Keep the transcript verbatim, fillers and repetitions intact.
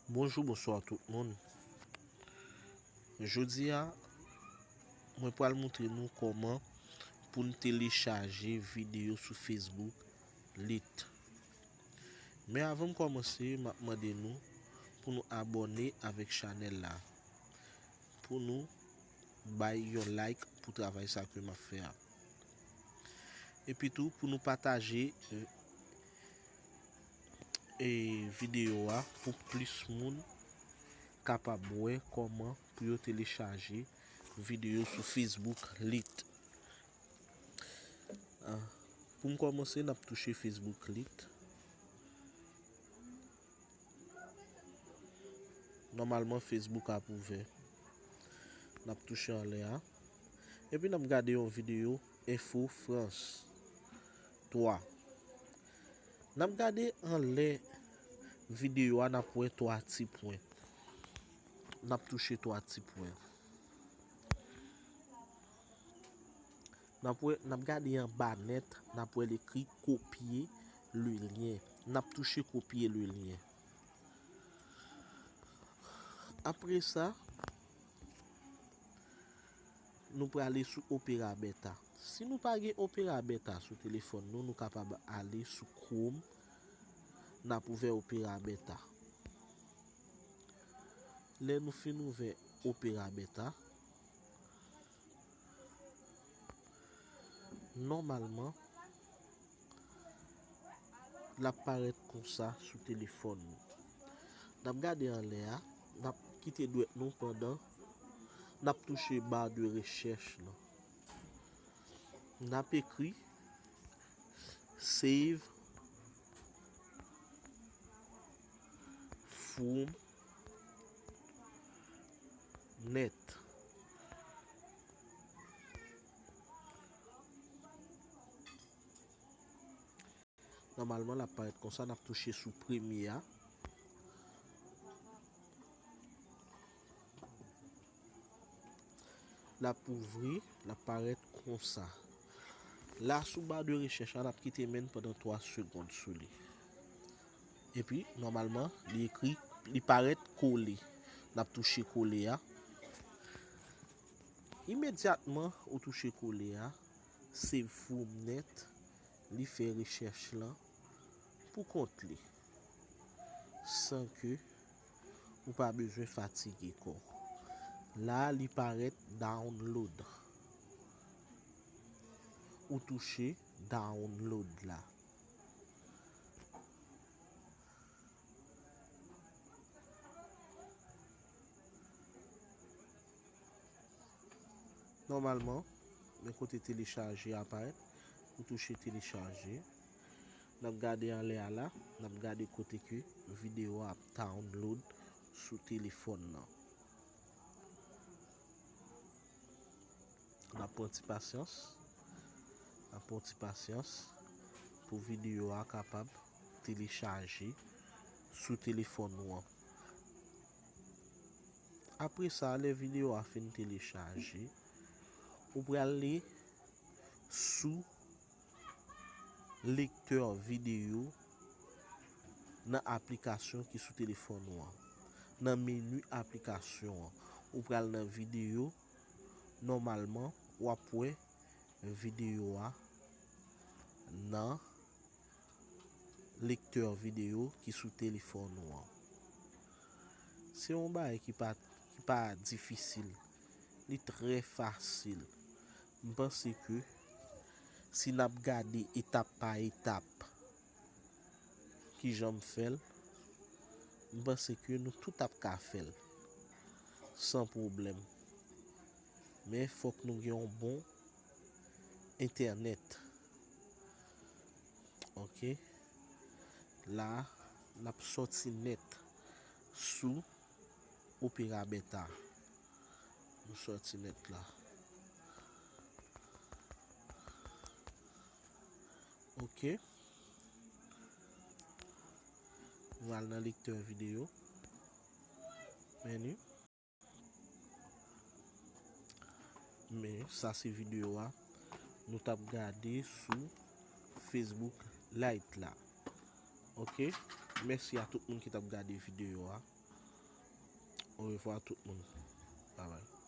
Bonjou, bonswa tout moun. Jodi a, mwen pral montre nou kòman pou n telechaje videyo sou Facebook Lite. Men avan m kòmanse, m ap mande nou pou nou abòne avèk chanèl la, pou nou bay yon like pou travay sa ke m ap fè a. Epi tou, pou nou pataje, e, e videyo a pou plis moun kapab wè kòman pou yo telechaje videyo sou Facebook Lite. Ah, pou m kòmanse, n ap touche Facebook Lite. Nòmalman, Facebook ap ouvè. N ap touche anlè a. Epi n ap gade yon videyo Info France twa. N ap gade anlè videyo a, n ap wè twa ti pwen. N ap touche twa ti pwen. N ap wè, n ap gade anba nèt, n ap wè l ekri copier le lien. N ap touche copier le lien. Apre sa, nou prale sou Opera Beta. Si nou pa gen Opera Beta sou telefòn nou, nou kapab ale sou Chrome, n ap ouvè Opera Beta. Lè nou fin ouvè Opera Beta, nòmalman, l ap parèt konsa sou telefòn nou. N ap gade anlè a, n ap kite dwèt nou pandan n ap touche ba de rechèch lan. N ap ekri save from net. Nòmalman, l ap parèt konsa, n ap touche sou premye a. L ap ouvri, l ap parèt konsa. La, sou ba de rechèch la, n ap kite men n pandan twa segonn sou li. Epi, nòmalman, li ekri, li parèt kole. N ap touche kole a. Imedyatman ou touche kole a, save from net, li fè rechèch lan pou kont li, san ke ou pa bezwen fatige kò w. La, li parèt download. Ou touche download la. Nòmalman, men kote telechaje a parèt, ou touche telechaje. N ap gade anlè a la, n ap gade kote ke videyo a ap download sou telefòn nan. N ap pran ti pasyans. N ap pran ti pasyans pou videyo a kapab telechaje sou telefòn ou an. Apre sa, lè videyo a fin telechaje, ou prale sou lektè videyo nan aplikasyon ki sou telefòn ou an. Nan meni aplikasyon an, ou pral nan videyo. Nòmalman, w ap wè videyo a nan lektè videyo ki sou telefòn ou an. Se yon bagay ki pa, ki pa difisil. Li trè fasil. M panse ke si n ap gade etap pa etap kijan m fè l, m panse ke nou tout ap ka fè l san pwoblèm. Men fòk nou gen yon bon entènèt. Ok. La, n ap sòti nèt sou Opera Beta. Nou sòti nèt la. Ok. Nou al nan lektè videyo. Meni. Men, sa se videyo a nou t ap gade sou Facebook Lite la. Ok? Mèsi a tout moun ki t ap gade videyo a. Premye fwa tout moun. Bye bye.